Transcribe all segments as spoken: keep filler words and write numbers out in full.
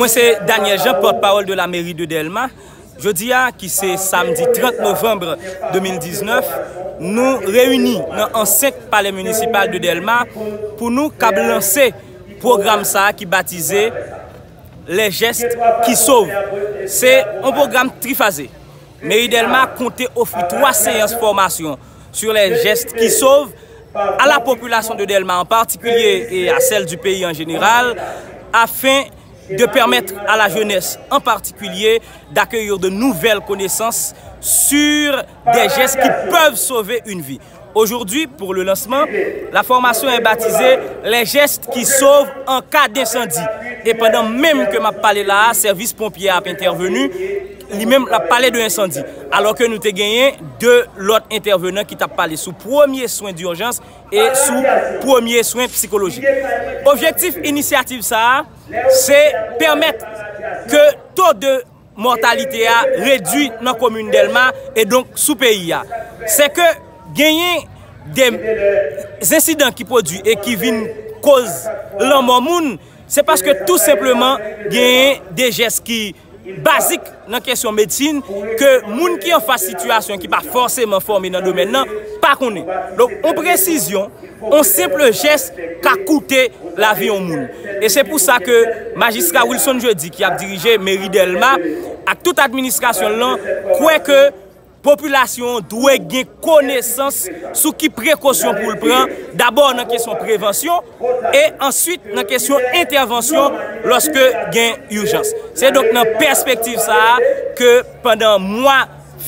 Se Daniel Jean, pòtpawòl de la mairie de Dèlma. Jodi a, ki se samdi trant novanm de mil diznèf, nou reyini nan ansent Palè Minisipal de Dèlma pou nou kab lanse pwogram sa a ki batize Les Gestes qui Sauvent. Se yon pwogram trifaze. Meri Dèlma konte ofri twa seyans fòmasyon sur les gestes qui sauvent à la population de Dèlma en particulier et à celle du pays en général, afin de permettre à la jeunesse en particulier d'accueillir de nouvelles connaissances sur des gestes qui peuvent sauver une vie. Aujourd'hui, pour le lancement, la formation est baptisée Les Gestes qui Sauvent en cas d'incendie. E pandan menm ke m ap pale la a, sèvis ponpye a ap entèveni, li menm l ap pale de ensandi. Alò ke nou te genyen de lòt entèvenan ki t ap pale sou premye swen dijans e sou premye swen sikolojik. Objektif inisyativ sa a, se pèmèt ke to de mòtalite a redui nan komin Dèlma e donk sou peyi a. Se ke genyen de ensidan ki pwodui e ki vin koz lanmò moun, se paske tou senpleman genyen de jès ki bazik nan kesyon medsin ke moun ki anfas sitiyasyon ki pa fòseman fòme nan domèn nan pa konnen. Donk, yon presizyon, yon senp jès ka koute lavi yon moun. E se pou sa ke majistra Wilson Jeudy, ki ap dirije meri Dèlma, ak tout administrasyon l lan, kwè ke popilasyon an dwe gen konesans sou ki prekosyon pou l pran, dabò nan kesyon prevansyon e answit nan kesyon entèvansyon lòske gen ijans. Se donk nan pèspektiv sa a ke pandan mwa,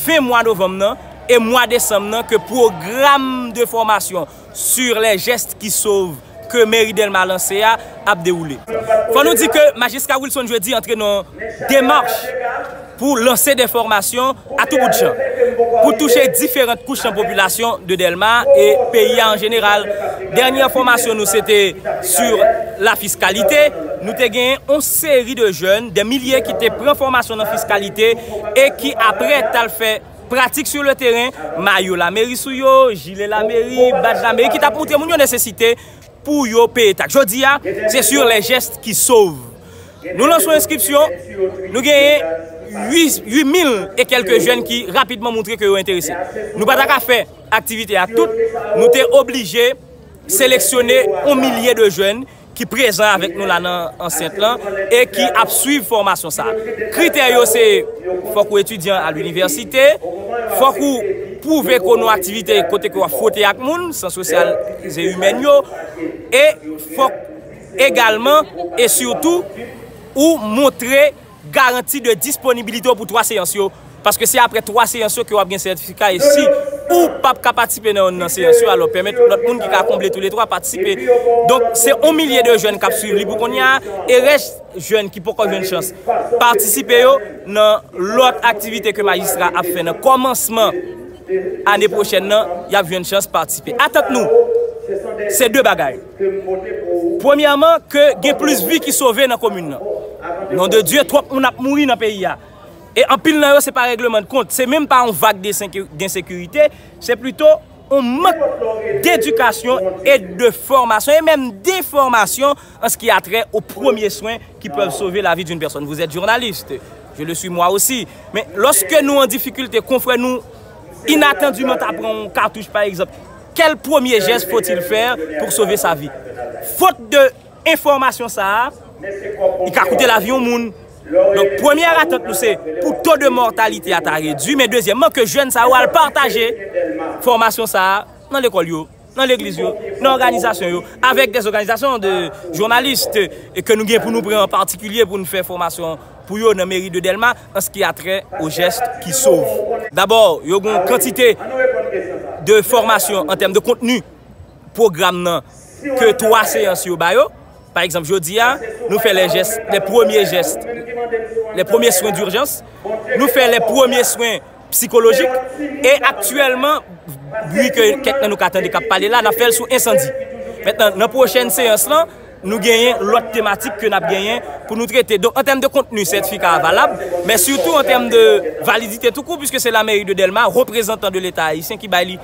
fen mwa novanm nan e mwa desanm nan, ke pwogram de fòmasyon sur les gestes qui sauvent ke meri Dèlma lanse a ap dewoule. Fò nou di ke majistra Wilson Jeudy antre nan demach pou lanse de fòmasyon a tou bout chan, pou touche diferan kouch nan popilasyon de Dèlma e peyi a an jeneral. Dènyè fòmasyon nou se te sur la fiscalité. Nou te genyen yon seri de jèn, de milye ki te pran fòmasyon nan fiscalité e ki apre t al fè pratik sur le terrain, mayo lameri sou yo, jile lameri, badj lameri, ki t ap montre moun yo nesesite pou yo peye taks. Jodi a, se sur les gestes qui sauvent. Nou lanse yon enskripsyon, nou genyen uit mil e kèlke jèn ki rapidman montre ke yo enterese. Nou pa ta ka fè aktivite a tout, nou te oblije seleksyone yon milye de jèn ki prezan avèk nou la nan ansent lan e ki ap swiv fòmasyon sa a. Kritè yo se, fòk ou etidyan a linivèsite, fòk ou pwouve ke w nan aktivite kote ke w ap fwote ak moun, syans sosyal e imèn yo, e fòk egalman e sitou ou montre garanti de disponibilite w pou twa seyans yo. Paske se apre twa seyans yo ke w ap gen sètifika, e si ou p ap ka patisipe nan yonn nan seyans yo, alò pèmèt lòt moun ki ka konble toulètwa patisipe. Donk, se yon milye de jèn k ap swiv li pou kounye a, e rès jèn ki poko jwenn chans patisipe yo nan lòt aktivite ke majistra ap fè nan kòmansman ane pwochèn nan, y ap jwenn chans patisipe. Atant nou, se de bagay. Premyèman, ke gen plis vi ki sove nan komin nan. Non de Dye, twòp moun ap mouri nan peyi a. E anpil nan yo, se pa règleman de kont. Se menm pa yon vag de senki-, de ensekirite, se plito yon mank dedikasyon e de fòmasyon, e menm denfòmasyon an ce qui a trait aux premiers soins qui peuvent sauver la vie d'une personne. Vous êtes journaliste, je le suis moi aussi. Men lòske nou an difikilte, konfrè nou inatandiman ta pran yon katouch, pa egzanp, quel premier geste faut-il faire pour sauver sa vie? Fot de enfòmasyon sa a, li ka koute lavi yon moun. Donk, premyè atant nou se pou to de mòtalite a ta redui, men dezyèmman, ke jèn sa yo al pataje fòmasyon sa a nan lekòl yo, nan legliz yo, nan òganizasyon yo, avèk de òganizasyon de jounalis, e ke nou gen pou nou pran an patikilye pou nou fè fòmasyon pou yo nan meri de Dèlma, an ce qui a trait aux gestes qui sauvent. Dabò, yo gen yon kantite de fòmasyon an tèm de kontni pwogram nan ke twa seyans yo ba yo. Pa egzanp, jodi a, nou fè les gestes, les premiers gestes, les premiers soins d'urgence, nou fè les premiers soins psychologiques, e aktyèlman, wi ke kèk nan nou ka tande k ap pale la, n ap fè l sou ensandi. Mentnan, nan pwochèn seyans lan, nou genyen lòt tematik ke n ap genyen pou nou trete. Donk, an tèm de kontni, sètifika a valab, men sitou an tèm de validite tou kou, piske se la mairie de Dèlma, reprezantan de Leta ayisyen ki bay li.